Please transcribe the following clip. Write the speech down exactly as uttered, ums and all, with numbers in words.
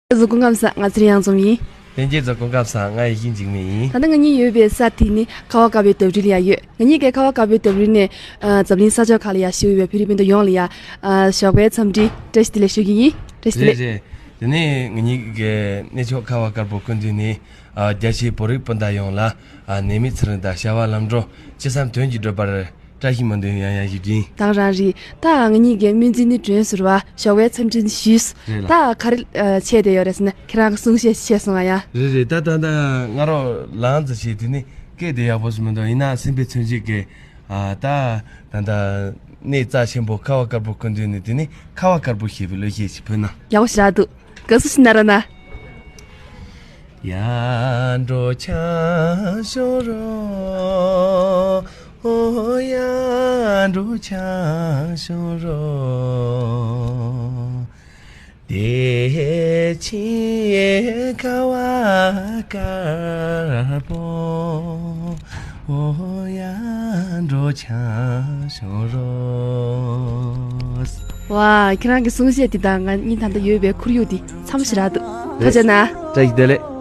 ལྷན་རྒྱས་ཚོ་སྐུ་ཁམས་བཟང་། ང་ཚེ་རིང་གཡང་འཛོམས་ཡིན། ལྷན་རྒྱས་ཚོ་སྐུ་ཁམས་བཟང་། ང་ཡེ་ཤེས་འཇིགས་མེད་ཡིན། ད་ལྟ་ང་གཉིས་ཡོད་པའི་ས་དེ་ནི་ཁ་བ་དཀར་པོའི་འདབས་རི་ལ་ཡ་ཡོད། ང་གཉིས་ཀྱིས་ཁ་བ་དཀར་པོའི་འདབས་རི་ནས་ཨ་འཛམ་གླིང་ས་ཕྱོགས་ཁག་ལ་ཡ་ཞུ་བའི་བོད་རིགས་སྤུན་ཟླ་ཡོངས་ལ་ཡ་ཨ་ཞོགས་པའི་འཚམས་འདྲི་བཀྲ་ཤིས་བདེ་ལེགས་ཞུ་གི་ཡིན། བཀྲ་ཤིས་བདེ་རེད་ལེགས། རེད། དེ་ནས་ང་གཉིས་ཀྱི་གནས་མཆོག་ཁ་བ་དཀར་པོ་སྐུ་མདུན་ནས་ཨ་རྒྱ་ཆེའི་བོད་རིགས་སྤུན་ཟླ་ཡོངས་ལ་ཨ་ནད་མེད་ཚེ་རིང་དང་བྱ་བ་ལམ་འགྲོ་ཅི་བསམ་དོན་གྱིས་འགྲུབ་པར། བཀྲ་ཤིས་སྨོན་འདུན་ཡང་ཡང་ཞུ་རྒྱུ་ཡིན། དེ་རང་རེད། ད་ང་གཉིས་ཀྱི་སྨོན་ཚིག་ནི་སྒྲོན་ཟེར་བ་ཞོགས་པའི་འཚམས་འདྲི་ཞུས། རེད་ལ། ད་ག་རེ་ཨ་བྱས་བསྡད་ཡོད་རེད་ཟེར་ན་ཁྱེད་རང་གི་གསུང་བཤད་བྱས་སོང་ང་ཡ། རེད་རེད། ད་ད་ད་ང་རོ་ལངས་ཙམ་བྱས་དེ་ནི་སྐད་དེ་ཡག་པོ་ཞིག་མི་འདུག་ཡིན་ན་སེམས་པའི་མཚོན་བྱེད་ཀྱི་ཨ་ད་ད་ད་གནས་རྩ་ཆེན་པོ་ཁ་བ་དཀར་པོ་སྐུ་མདུན་ནས་དེ་ནི་ཁ་བ་དཀར་པོ་ཞེས་པའི་གླུ་གཞས་ཤིག་ཕུལ་ན། ཡག་པོ་ཞེ་དྲག་འདུག་དགའ་བསུ་ཞུ་ན་རོགས་གནང་། ཡར་འགྲོ་ཆ་ཤོག་རོ། ཨོ་ཡར་འགྲོ་ཆ་ཤོག་རོ། བདེ་ཆེན་ཁ་བ་དཀར་པོ། ཨོ་ཡར་འགྲོ་ཆ་ཤོག་རོ། ཝ། ཁྱེད་རང་གི་གསུང་བཤད་འདི་དང་ང་གཉིས་ད་ལྟ་ཡོད་པའི་ཁོར་ཡུག་འདི་འཚམས་ཞེ་དྲག་འདུག་ཐུགས་རྗེ་གནང་། བཀྲ་ཤིས་བདེ་ལེགས།